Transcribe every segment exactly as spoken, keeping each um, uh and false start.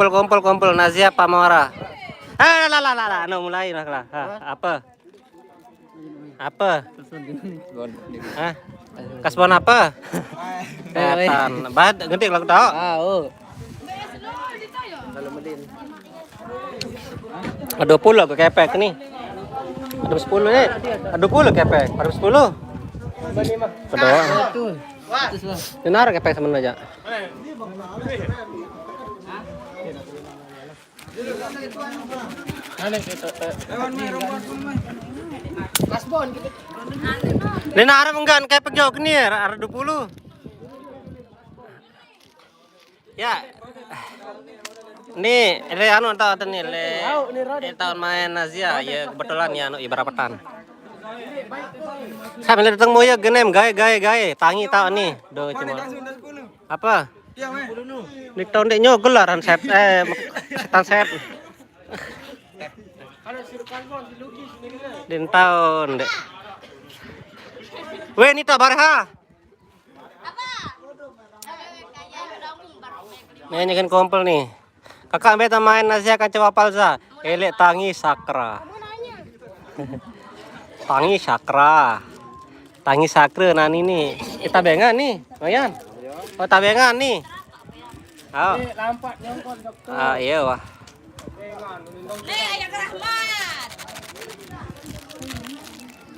Kumpul, kumpul, kumpul. Nazia Pamora. Ah, lah, lah, lah, lah. No, mulai lah, lah. Ha, apa? Apa? Hah? Kasbon apa? Setan. Bat, ngerti lagu tau? Ah, oh. Ada puluh ke kepek ni. Ada sepuluh ni. Ada puluh kepek. Ada sepuluh. Kedua. Benar kepek sama aja. Lena arep enggak kayak pegawai ni, arep dua puluh. Ya. Ni, le anu tau ni, le. Eh, tahun main Asia, ya kebetulan ya anu ibarat petan. Sambil datang mau ya genem, gae, gae, gae. Tangi tau ni. Do cuma. Apa? Di tahun dek nyogel lah ran set, eh, setan set. Di tahun dek. Weh, ni tak barha. Nih, nyekin kompel nih. Kakak beta main Asia kan coba palsa. Elek tangi sakra. Tangi sakra. Tangi sakra nani ni. Kita bengan ni, Mayan. Oh, tabengan ni. Oh. Ah, iya wah.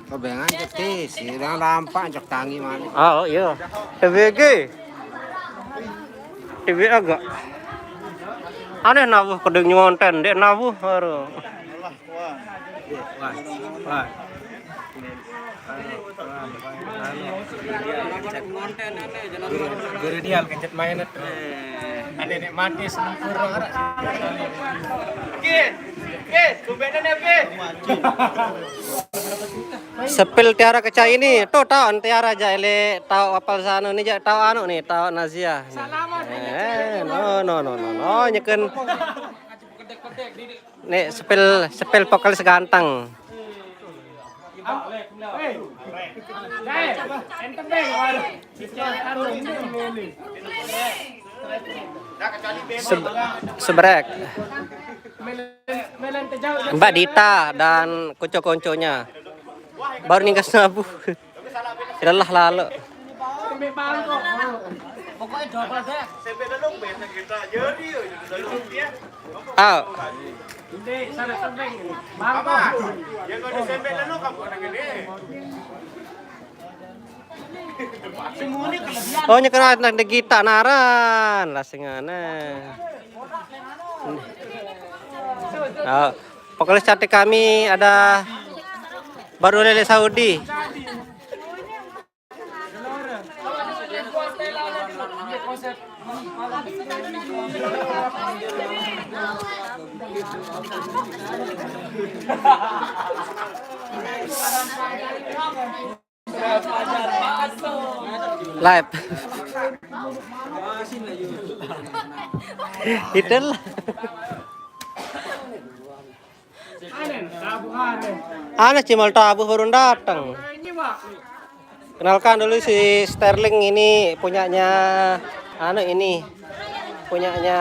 Kabengan cetis, ya lampak cok tangi mana. Oh, iya. T B G. T B agak. Aneh nabuh kedeng nyonten, dek nabuh baru. Guru dia kencet main itu. Ada nek mati sempurna. Sepil tiara kecai ini, tuh tahu tiara aja ele tahu apal sana ni aja tahu anu nih tahu Nazia. Eh, no no no no no nyeken. Nih sepil sepil vokalis ganteng. Seb sebrek. Mbak Dita dan konco-konconya. Baru ningkas nabu. Lelah lalu. Pokoknya double deh. Ayo. Oh, nyekel anak de gita naran lah singana. Oh, pokoknya cantik kami ada baru lele Saudi. Live. Itulah. Aneh cimal tabuh baru datang. Kenalkan dulu si Sterling ini punyanya anu ini punyanya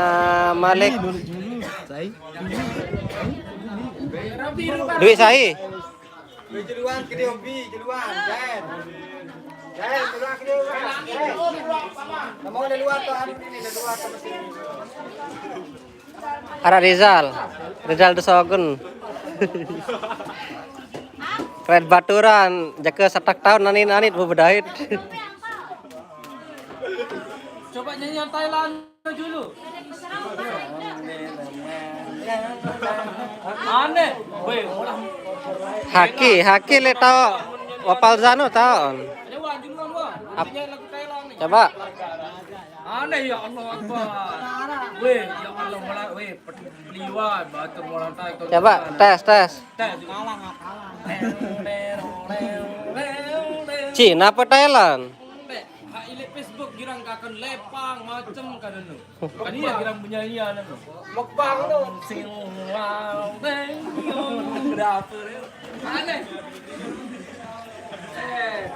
Malik. Duit Sai. Juluan ke dia bi, juluan, Jen. Jen, juluan ke dia. Kamu ada luar tuh anu ini, ada luar tuh mesin. Ara Rizal, Rizal Desogun. Keren baturan, jaka satak tahun nani nani bu bedait. Coba nyanyian Thailand dulu. Aneh, weh, orang. Haki, haki le tau. Wapal Zano tau. Coba. Aneh ya Allah Akbar. Weh, ya Allah malah weh liwat batur orang Thai. Coba tes tes. Tes. Cina apa Thailand? Hak ilik Facebook girang kakan lepang macem kan lu. Kan iya girang penyanyi anak lu. Mukbang lu. Sing wow deng yo. Dapur. Aneh. Eh.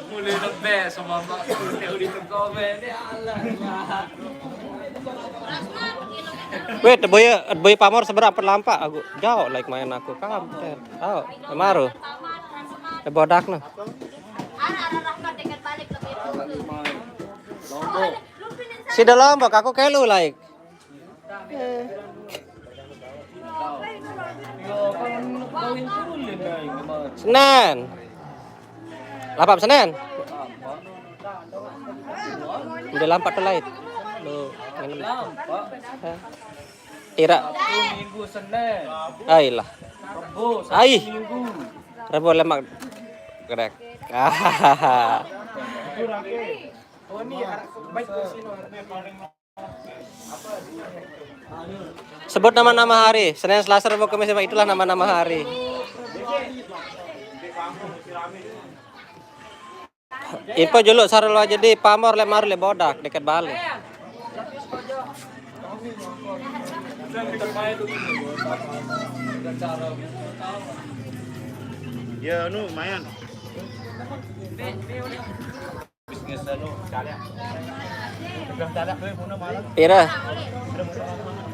Mulai the best sama Mak. Udah ditegur, ya Allah. Weh, teboya, teboya Pamor seberang empat lampak aku. Jauh like main aku. Kampret. Tahu, kemaru. Tebodak noh. Si dah lombok, aku kelu like. Senen. Lapap Senen. Udah lampak tuh lait. Lu nginem. Hah? Tira. Sabtu, Minggu, Senin. Ailah. Rebo, Sabtu, Ai. Minggu. Rebo lemak. Gedek. Oh, ini baik di sini. Sebut nama-nama hari. Senin, Selasa, Rabu, Kamis, Jumat, itulah nama-nama hari. Info juluk, Sarul Wajedi, Pamor, lek maru, lek bodak, deket Bali. Ya, nu, lumayan. Pira?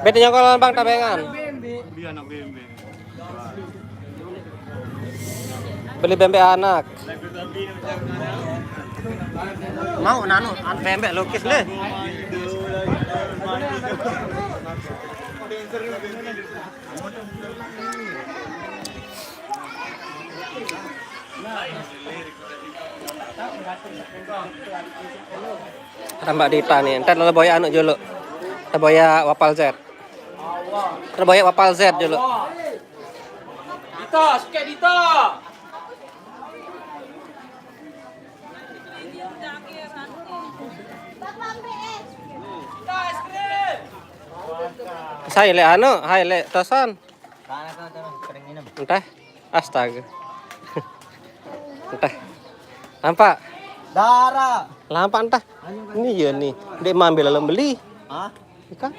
Bete nyokol Bang Tabengan. Beli anak bembe. Beli bembe anak. Mau nanu, an bembe lukis deh. Ada Mbak Dita nih, entar teboya anu juluk. Teboya Wapal Z. Teboya Wapal Z juluk. Dita, sikit Dita. Saya lek anu, hai lek tosan. Entah. Astaga. Entah. Lampak. Dara. Lampak entah. Ini ya nih. Dek mambil lalu beli. Hah? Ikan.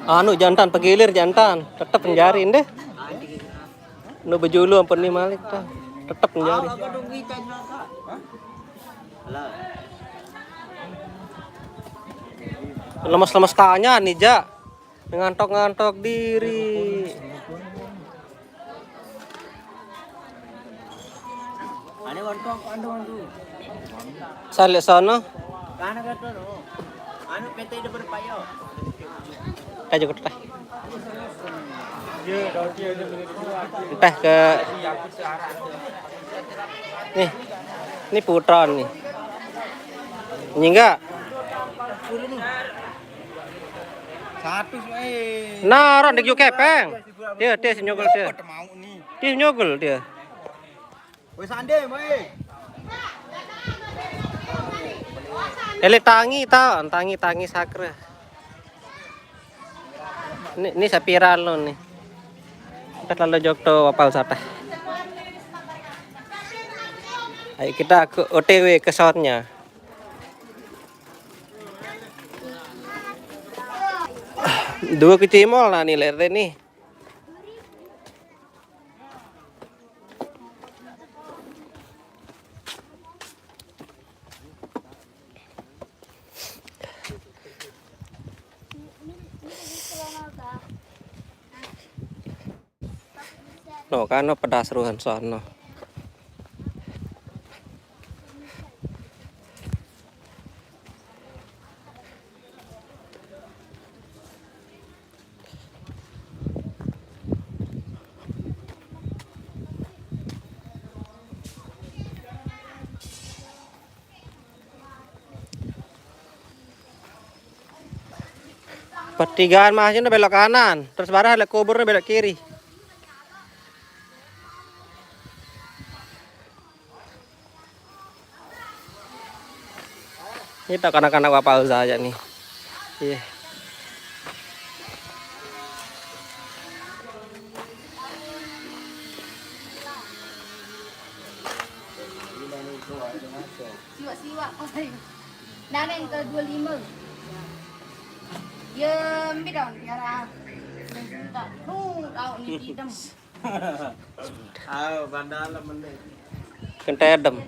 Anu jantan pegilir jantan, tetep penjarin deh. Nu bejulu ampun ni malik dah. Tetep penjarin. Lemes-lemes kanya nih, Ja. Ngantok-ngantok diri. Ane wonton kok ando ando. Sale sono. Kana kata no. Anu P T de berpayo. Kita juga teh. Entah ke nih. Ini putra nih. Ini enggak? Satu eh. Nah, orang dek kepeng. Dia, dia senyogol dia. Mau nih. Dia nyogol dia. Wes ande, mai. Ele tangi ta, tangi tangi sakre. Ini, ini sapiran lo nih. Kita lalu jok to Wapal Sata. Ayo kita ke O T W ke soundnya. Dua kecimol nah nih lihat nih. No, kan no pedas ruhan sono. Pertigaan masnya belok kanan, terus barah ada kuburnya belok kiri. Ini tak kanak-kanak apa saja nih. Iya. Siwak-siwak. Nana yang ke dua lima. Ya, mbi dong, Tiara. Tuh, tahu nih, idem. Ayo, bandala mending. Kentedem.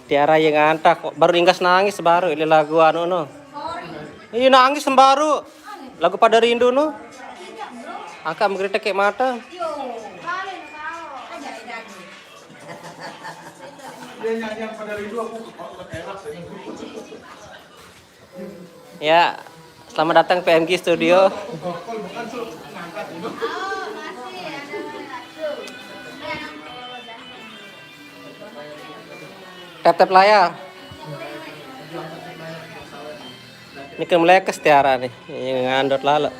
Tiara yang ngantak, baru ingkas nangis baru ini lagu anu no. Iya, nangis baru. Lagu Pada Rindu no. Angkat menggeritak kayak mata. Dia nyanyian Pada Rindu, aku keterak. Ya, selamat datang P M G Studio. Tap-tap layar. Ini kan melekes Tiara nih, yang ngandot lalu.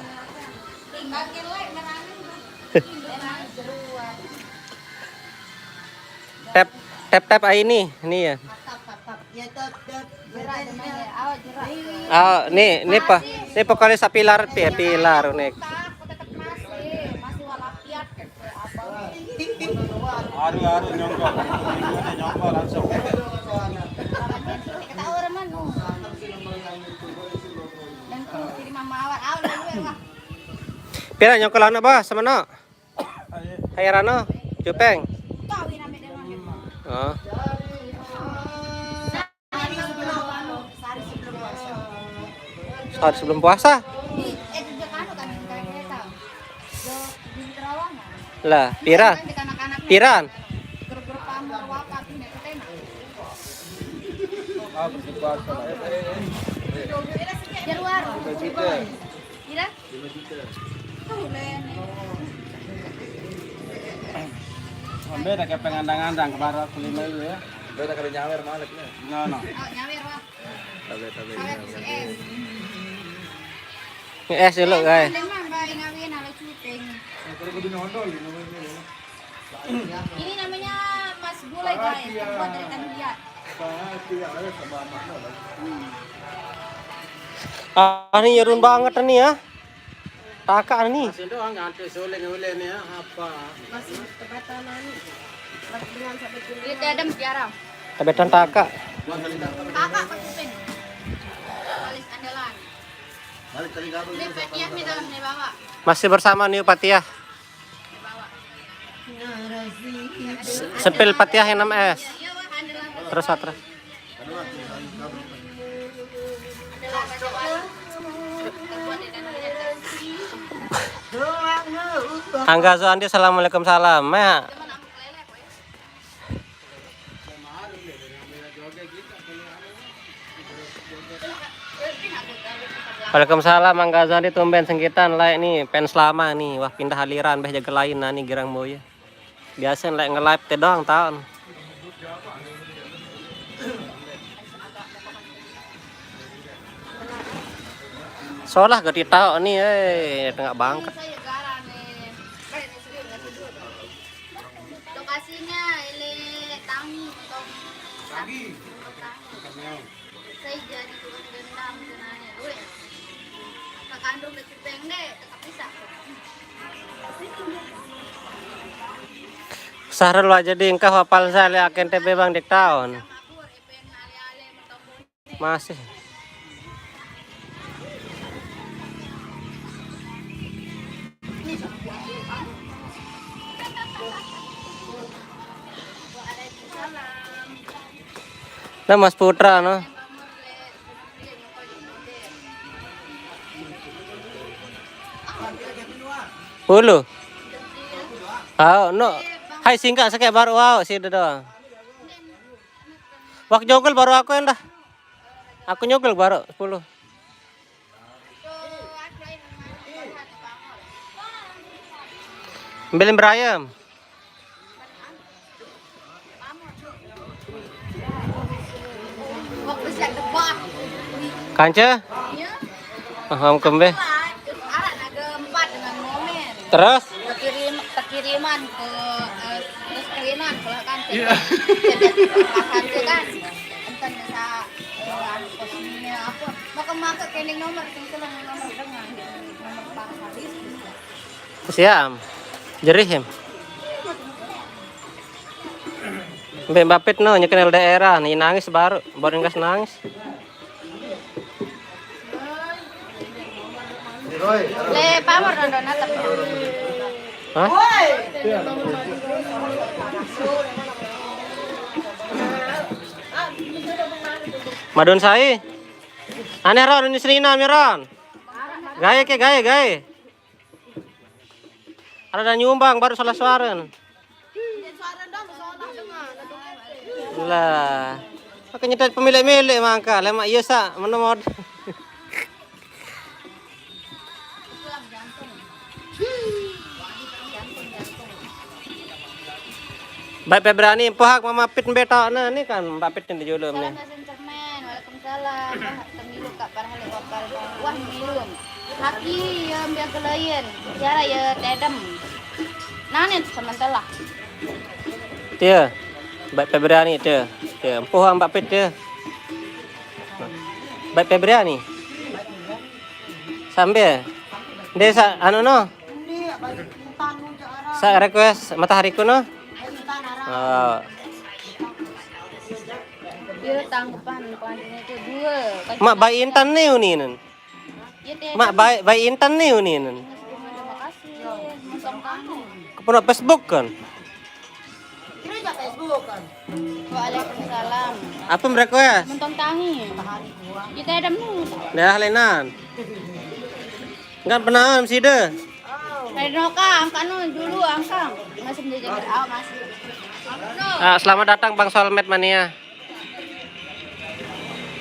Tap tap tap aini, ini ya. Ya, tap, tap. Jerak, jerak. Awas, jerak. Oh, nih, ini apa? Ini pokoknya sapilar, pi- pilar nih. Aku tetap masih, masih walafiat. Aduh, aduh, nyongkol. Nyongkol langsung. Kata orang mana? Dan tuh, jadi mama awal, awal dulu ya, wah. Pira nyongkol anak bah sama no. Hai Rano, Cupeng. Tahu ini namanya dengan Oh. Sehari sebelum, sehari sebelum puasa. Sehari sebelum puasa. Di, eh, di Jakarta kan, yang kayak kita. Di, di Terawangan. Lah, piran. Kan di anak-anak. Piran. Grup-grup kamu, apa, ini, itu tema. Ah, berbuka puasa. Januari. Tidak? Ambil dah kayak pengandang-andang ke barat kelima itu ya. Beda kali nyawer malik ya. No, no. Oh, nyawer, wah. Tabe tabe. Nyawer, es. Ini es dulu, guys. Ada mah, Mbak, ngawin ala Cupeng. Kalau kudu nyondol ini namanya. Ini namanya Mas Gulai, guys. Yang buat dari Tandiat. Pasti ada sama anaknya lah. Ah, ini nyerun banget nih ya. Taka nih. Masih doang ngantuk suling ulen ya apa? Masih kebatalan. Masih dengan sampai dulu. Itu ada mutiara. Tabetan taka. Kakak Mas Cupeng. Paling andalan. Malik tadi kabel. Ini Fatiah nih dalam nih bawa. Masih bersama New Patiah. Nih bawa. Sepil Patiah yang enam es. Iya, wah, andalan. Terus ah, terus. Angga Zoandi, assalamualaikum salam. Ya. Waalaikumsalam, Angga Zoandi tumben sengkitan like nih, fans lama nih. Wah, pindah aliran beh jaga lain nah nih girang boy. Biasa like nge-live teh doang taon. Solah gak tahu nih, eh tengah bangket. Saya garane. Lokasinya ele Tangi, Tong. Tangi. Saya jadi tukang dendam kenanya. Weh. Kakak kandung udah Cupeng deh, tetap bisa. Sahrul aja di engkah wapal saya akan T B Bang Dik taon. Masih. Nah, Mas Putra no. Hulu. Oh, no. Hai singkat sekali baru wow sih doang. Wak jogol baru aku yang dah. Aku nyogol baru sepuluh. Ambilin berayam. Waktu siap debat. Kanca? Iya. Paham kembe. Arak naga empat dengan momen. Terus? Terkirim, terkiriman ke eh, terus kiriman kalau kan. Iya. Kan. Enten sa eh, anu posisinya apa? Mau ke mangke kening nomor sing seneng nomor dengan nomor Bang Haris. Siam. Jerih em. Mbak Mbapit no nyekenel daerah nih nangis baru, baru ngas nangis. Le pamor nonton atap. Hah? Madon sai. Aneh ron, ini seninan, Miron. Gae ke, gae, gae. Ada nyumbang, baru salah suara. Lah, makanya tadi pemilik-milik mangka, lemak iya sa, mana mod. Baik Febriani, pohak Mama Pit beto. Nah, ini kan Mbak Pit yang di julum nih. Salam Hasan Cermen, waalaikumsalam. Wah, temilu Kak, parah lewat parah. Wah, milu. Haki ya biar kelayan. Tiara ya tedem. Nah, nih sementara. Dia, Mbak Febriani dia. Dia empuh Mbak Pit dia. Mbak Febriani. Sambil. Dia sa anu no. Sa request matahariku no. Oh. Dia tanggapan panjangnya itu dua. Mak bayi intan nih unin. Mak bayi bayi intan nih unin. Terima kasih. Nonton kami. Ke pondok Facebook kan? Ini aja Facebook kan. Waalaikumsalam. Apa mereka ya? Nonton tangi. Kita ada mus. Dah lenan. Enggak pernah sih deh. Ada noka, angka nu dulu angka. Masih menjadi awak masih. Ah, selamat datang Bang Solmed Mania.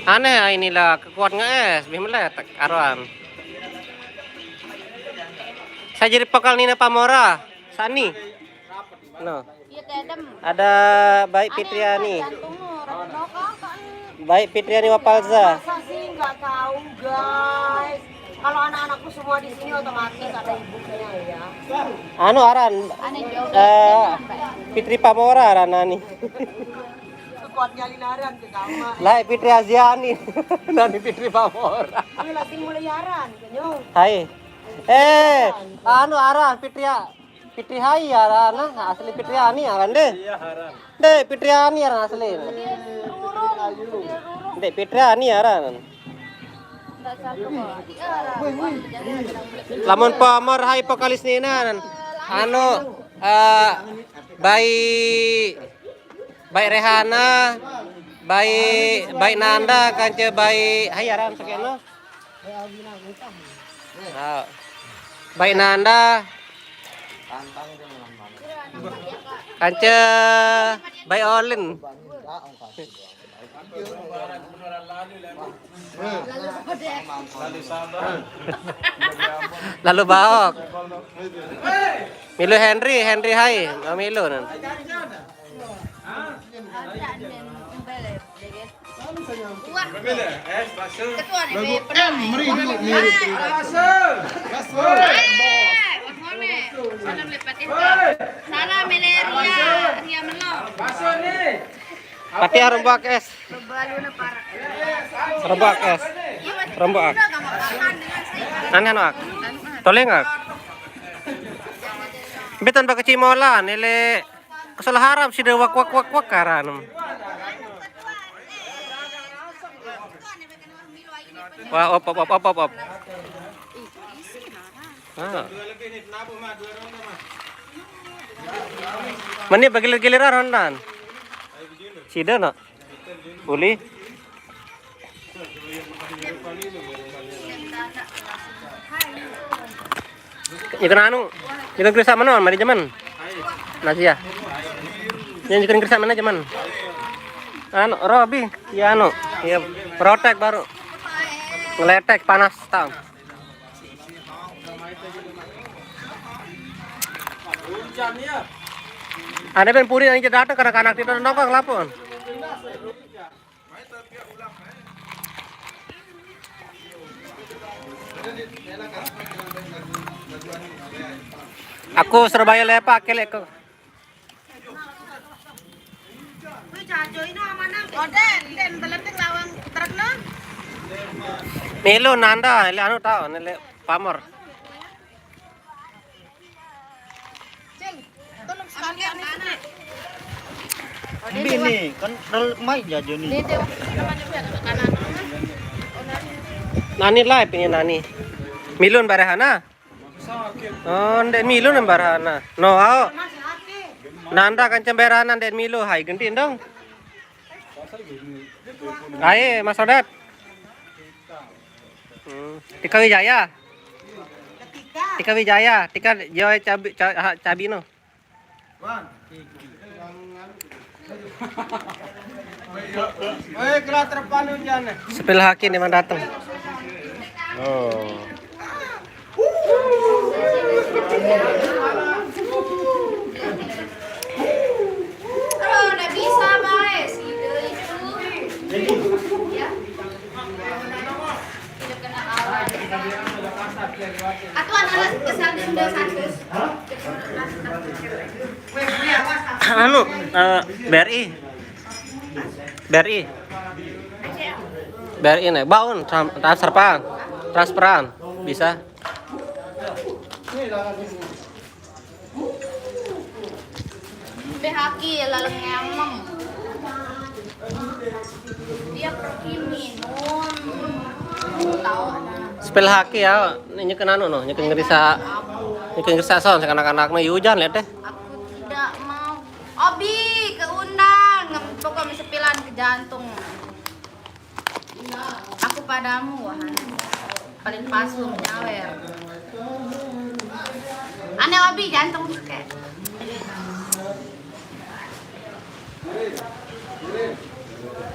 Aneh ah, inilah kekuat nge-es, bih meletek aroan. Saya jadi pokal Nina Pamora, Sani. No. Iya, tedem. Ada Baik Fitriani. Jantung nu, rada noka, Kak. Baik Fitriani Wapalza. Masa sih nggak tahu, guys? Kalau anak-anakku semua di sini otomatis ada ibunya ya. Anu aran Aneh jauh. Eh, Fitri Pamora aran nani. Kuat nyalin aran ke kamar. Lai Fitri Aziani. Nani Fitri Pamora. Ini lagi mulai aran, kenyo. Hai. Eh, anu aran Fitri A- Fitri Hai ya, Rana. Asli Fitriani ya, kan, deh? Iya, Haran. Deh, Fitriani ya, Rana, asli. Deh, Fitriani ya, Rana. Lamun pamor hai vokalis nina, anu, eh, baik, baik Rehana, baik, baik Nanda, kance baik, hai, Aran, sakeno. Nah, baik Nanda. Kance baik Olin. Lalu baok. Milu Henry, Henry hai, milu nan. Wah. Ketua nih, Be, pernah. Salam lepat itu. Salam Meleria, Ria Melong. Pati arung bak es. Bebalu na parak. Rembak es. Rembak. Aneh no ak. Toleng ak. Betan bak kecimolan, ele kesel harap sida wak wak wak wak karan. Wah, op op op op op op. Ah. Meni bagilir-giliran hondan. Sida no. Uli. Ikan anu, ikan gerisa mana mari jaman. Nasi ya. Yang ikan gerisa mana jaman. Anu, Robi, ya anu, ya protek baru. Ngeletek panas tau. Ada ben puri yang datang kanak-kanak kita nongkrong lapon. Aku Surabaya lepak kelek ko. Oden, den beleting lawang truk no. Milo nanda, le anu tau, le pamor. Cil, tolong sekalian ini. Bini kan rel mai jajo ni. Ini dia, namanya biar ke kanan. Nani live ini Nani. Milun barehana? Oh, ndeq milun barehana. No, ao. Nanda kancem barehana ndeq milu, hai gentin dong. Ae, Mas Rodet. Hmm. Tika Wijaya. Tika Wijaya, Tika Joy Cabi, Ca-, ha, Cabi no. Woi, gerak terpanu jane. Sepil Haki nih, mang dateng. Oh. Kalau ndak bisa, bae, side itu. Ya. Atau anak-anak kesal dia udah satu. Anu, eh, B R I. B R I. B R I nih, baun tran-, transferan. Transferan bisa. B H Q ya, lalu ngemem. Dia pergi minum. Tahu. Sepil Haki ya, ini nyeken anu no, nyeken ngerisa, nyeken ngerisa sound kanak-kanak no, hujan lihat deh. Aku tidak mau. Obi keundang, pokoknya sepilan ke jantung. Aku padamu, wah. Paling pas lu nyawer. Ane Obi jantung sih, kayak.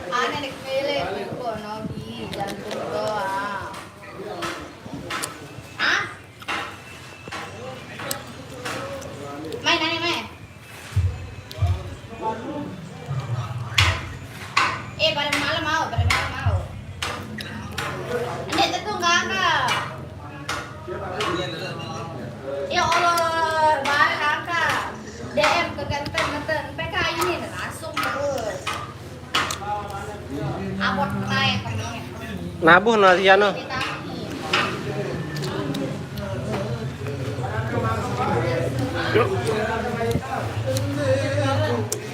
Ane dek pilih, kok Obi jantung doang. Ah? Mai, nani, mai. Eh, pada malam mau, pada malam mau. Ndeq tetu, Kakak. Ya Allah, bae, Kakak. D M ke genten, genten. P K ini langsung terus. Nabuh no Azian no.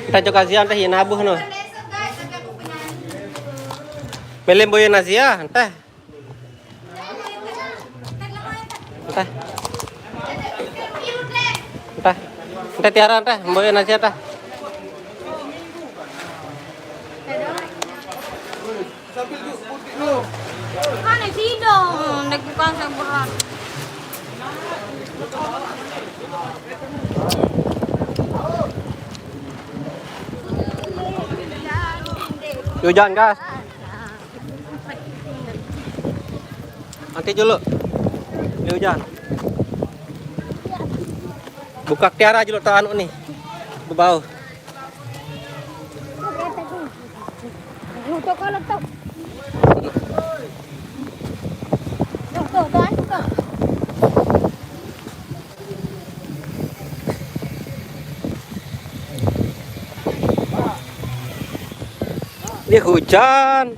Ente jok Azian teh, nabuh no. Mele mboyen Azian teh. Entah. Entah. Entah Tiara, entah, mboyen Azian, entah. Kan sih dong, ndeq bukan saya berat. Hujan, gas. Nanti dulu. Ini hujan. Buka Tiara dulu, tak anu nih. Bebau. Tuh, tuh, kalau tuh. Tuh, tuh, tuh, tuh. Ini hujan.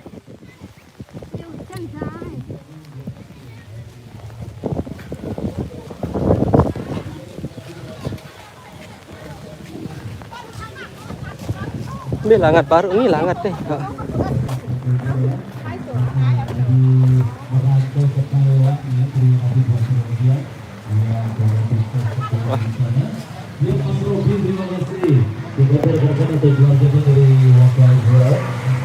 Ini langat baru, ini langat deh. Wah. Ya, Mas Robi, terima kasih. Kita berikan untuk keluarga dari Wakil Juara.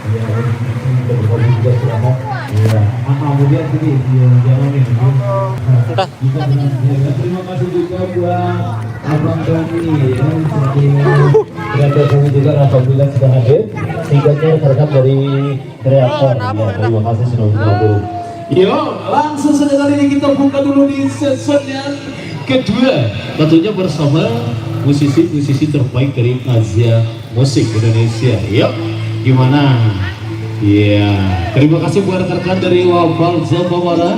Ya, untuk bergabung juga, selamat. Ya, ah, kemudian sini, ya, jangan ini. Entah. Kita, ya, terima kasih juga buat Abang Dani, ya, saking kreatif kami juga apabila sudah hadir. Singkatnya, rekan-rekan dari kreator. Ya, terima kasih sudah bergabung. Yo, langsung saja kali ini kita buka dulu di sesi yang kedua. Tentunya bersama musisi-musisi terbaik dari Asia Musik Indonesia. Yuk, gimana? Iya, terima kasih buat rekan-rekan dari Wafal Zomawara.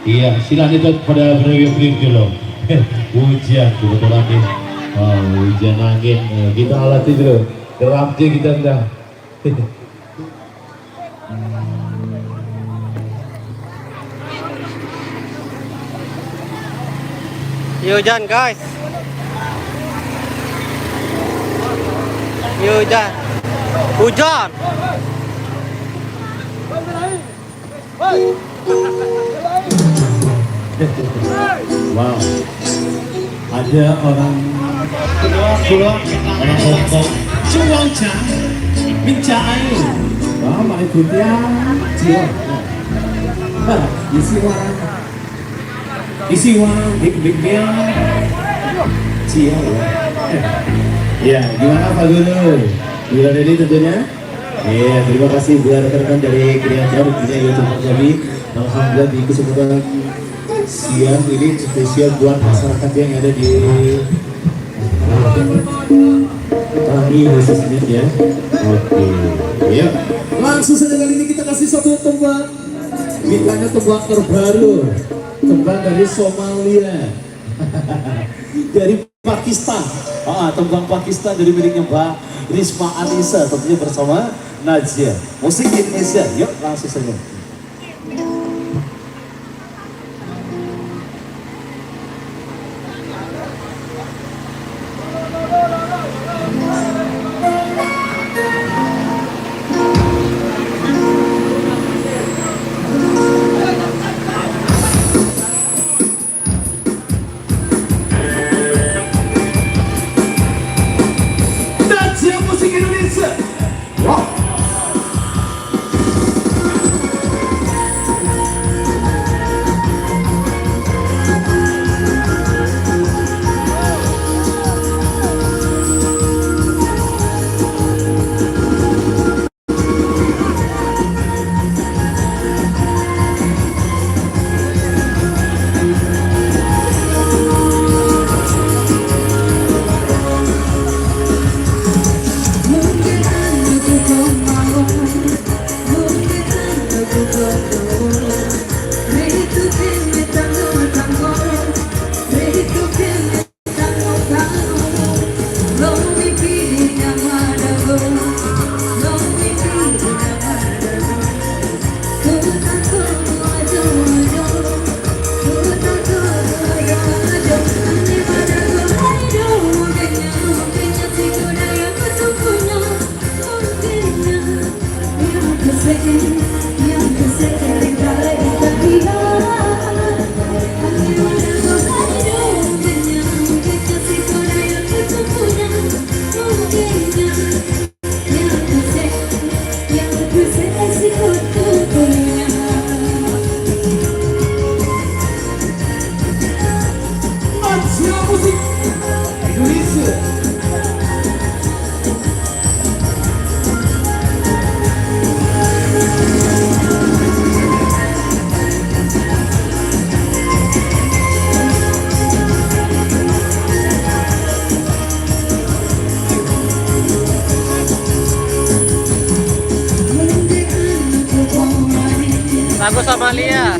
Iya, silakan itu pada berdiri dulu. Hujan kebetulan nih. Oh, hujan angin. Eh, kita alati dulu. Geramnya kita udah. Iya, hujan, guys. Iya, hujan. Hujan. Wow. Ada orang orang Hongkong. Cuang Chang, Min Chang Ai. Wah, mana Guntiang? Cia. Nah, isi wang. Isi wang, big big dia. Cia, ya. Ya, gimana Pak Guru? Guru Dedi tentunya? Iya, terima kasih buat rekan-rekan dari kreator, tentunya YouTube Pak Gabi. Alhamdulillah di kesempatan siang ini spesial buat masyarakat yang ada di Bali khususnya ya. Oke, ya. Langsung saja kali ini kita kasih satu tembang. Mintanya tembang terbaru. Tembang dari Somalia. Dari Pakistan. Ah, tembang Pakistan dari miliknya Mbak Risma Anissa, tentunya bersama Najia. Musik Indonesia, yuk langsung saja. Najia Musik Indonesia. Wah. Lagu Somalia.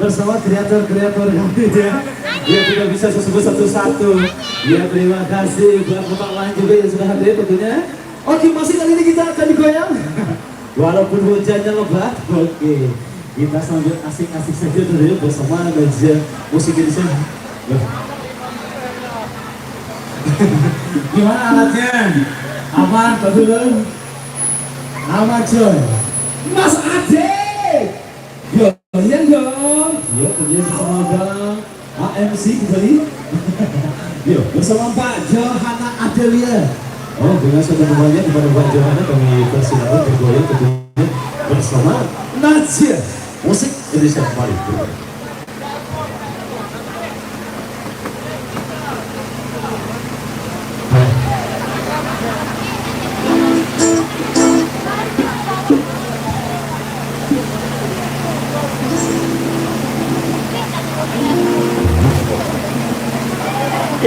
bersama kreator-kreator kami ya. Ya, tidak bisa saya sebut satu-satu. Ya, terima kasih buat Bapak Wan juga yang sudah hadir tentunya. Oke, masih kali ini kita akan digoyang. Walaupun hujannya lebat, oke. Kita sambil asik-asik saja dulu ya bersama Nadia Musik Indonesia. Loh. Gimana alatnya? Aman, betul? Aman, Joy. Mas Ade. Yo, iya dong. Yo, kemudian bersama Bang A M C kembali. Yo, bersama Mbak Johana Adelia. Oh, dengan satu keluarga kepada Mbak Johana kami persilakan bergoyang tentunya bersama Najia. Musik Indonesia kembali.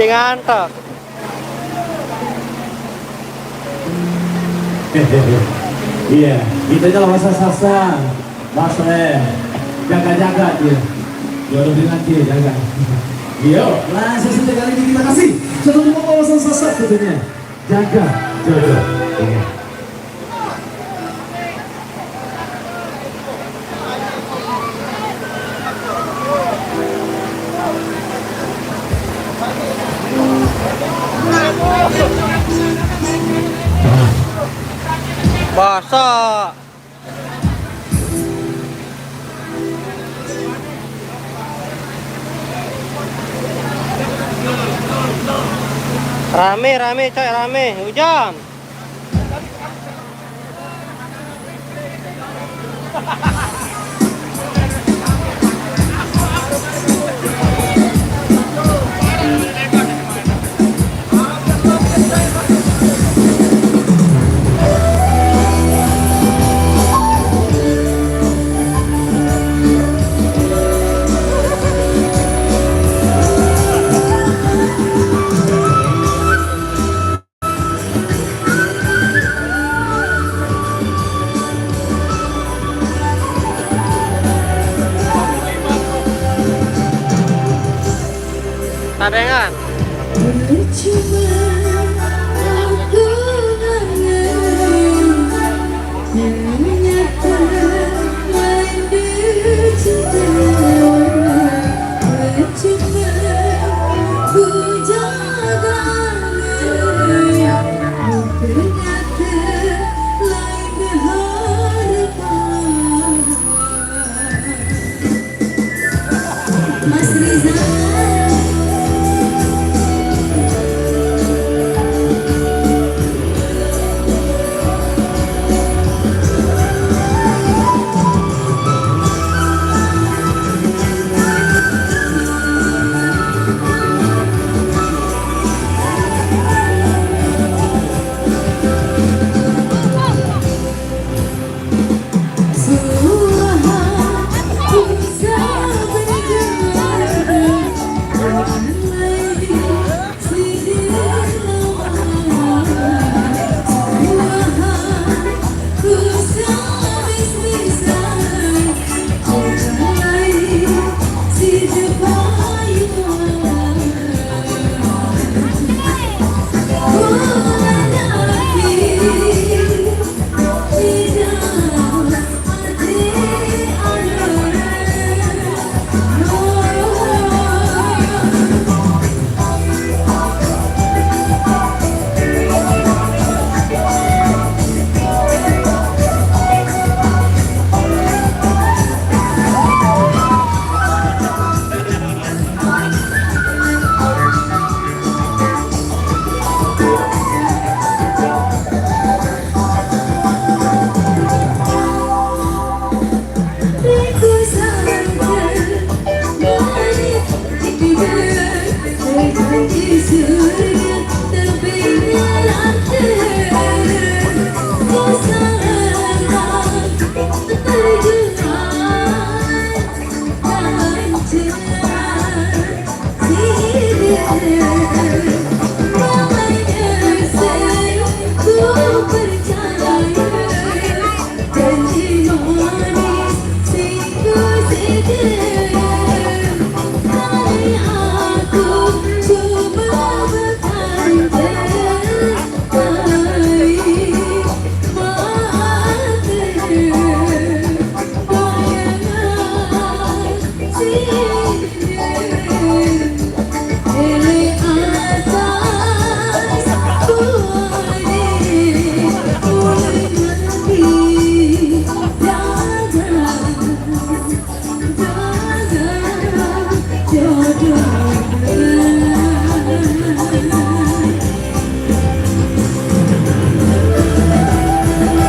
Jangan tak. Iya, kita aja lawan sasa. Mas Ren, jaga-jaga dia. Jodoh dengan dia, jaga. Yo, langsung saja kali ini kita kasih satu tepuk wawasan sasa tentunya. Jaga jodoh. Iya. Basah. Rame, rame, coy, rame. Hujan. Tadengan. Mas Rizal.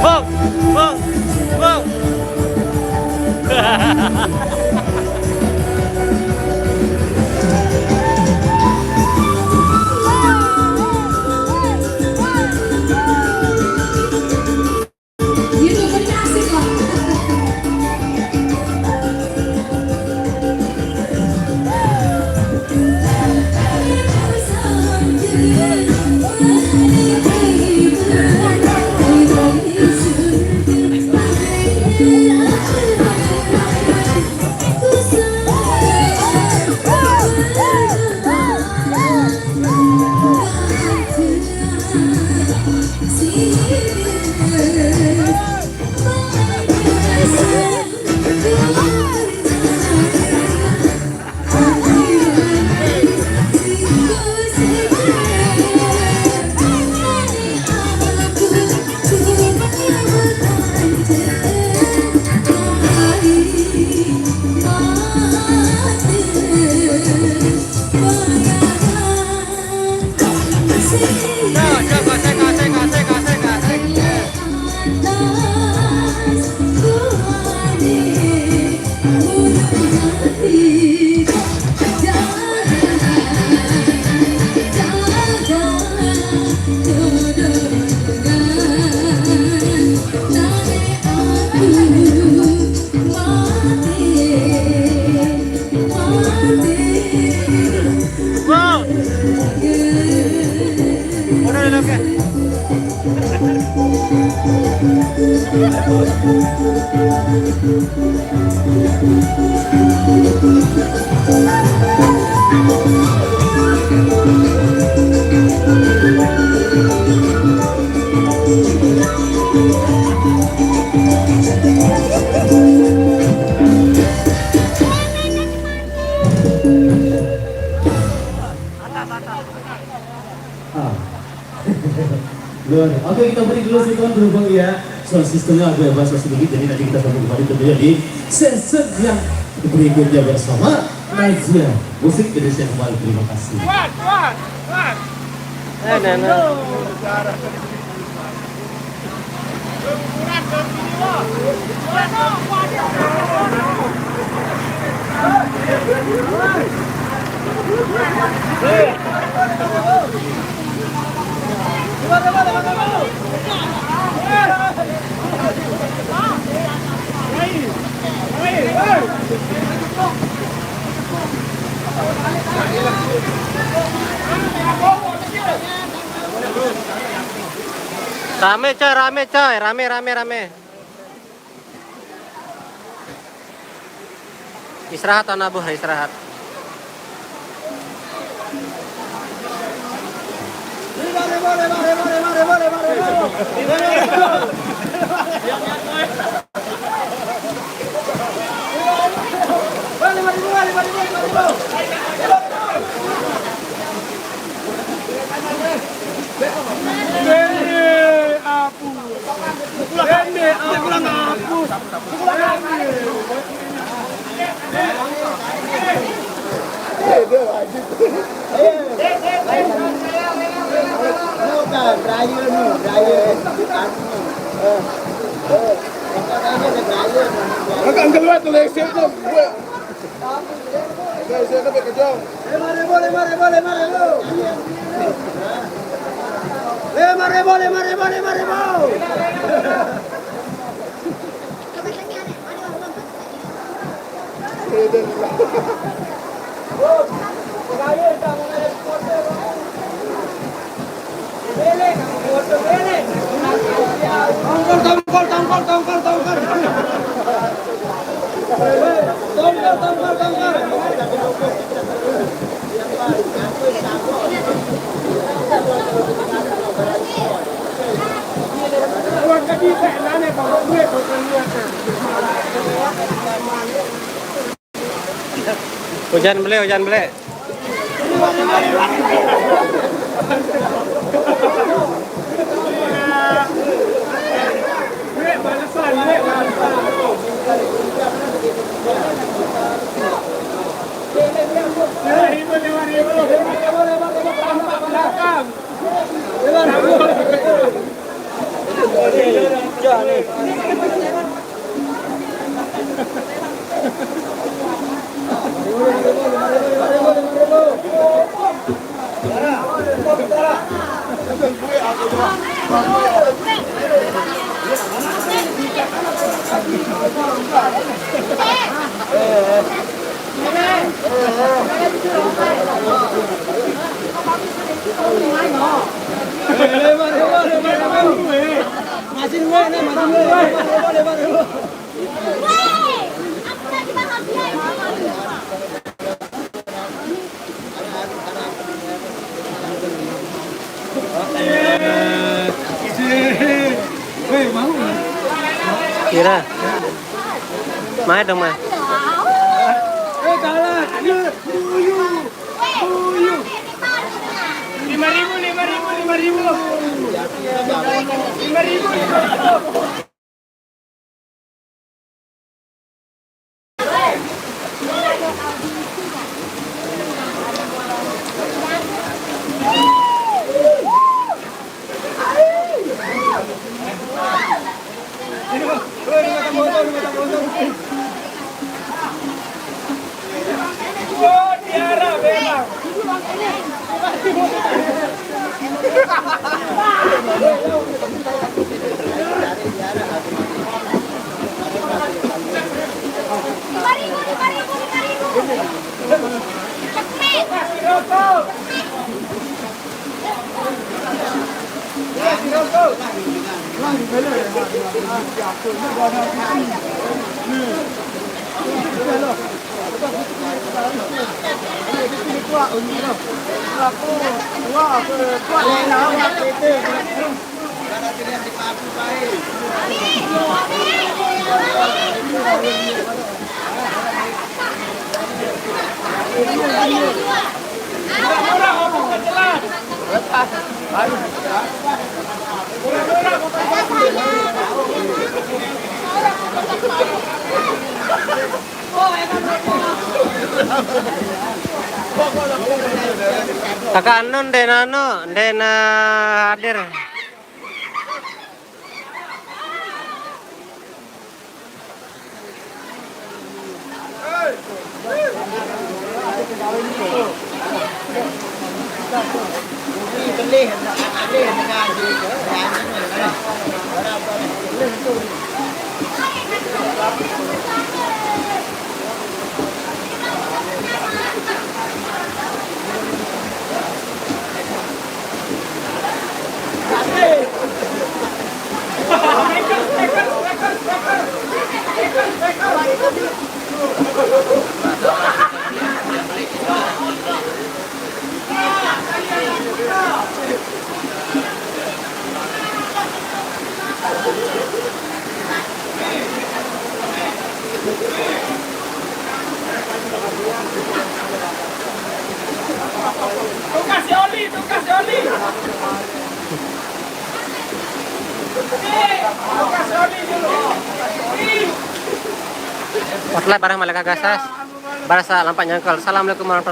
Bang, bang, bang. Wow. Udah, udah, oke. Ah. Luar. Oke, kita beri dulu si tuan, berhubung ya sound systemnya agak basah sedikit, jadi nanti kita sambung kembali tentunya di season yang berikutnya bersama Nazia Musik Indonesia kembali. Terima kasih. Kuat, kuat, kuat. Eh, nah, nah. Rame coy, rame coy, rame, rame, rame. Istirahat, anak buah, istirahat. Agak keluar tu, lesen tu. Buat. Lesen tu, kejong. Lima ribu, lima ribu, lima ribu, lima ribu. Lima ribu, lima ribu, lima ribu. Tongkol, tongkol, tongkol, tongkol, tongkol. Tongkol, tongkol, tongkol. Hujan beli, hujan beli. Kira. Mai dong, mai. Lima ribu, lima ribu, lima ribu. Lima ribu, lima ribu. Kakak Anu, ndena Anu, ndena hadir. Tugas Oli, tugas Oli. Tugas Oli dulu. Potlah barang malaka gasas. Barasa lampak nyangkal. Assalamualaikum warahmatullahi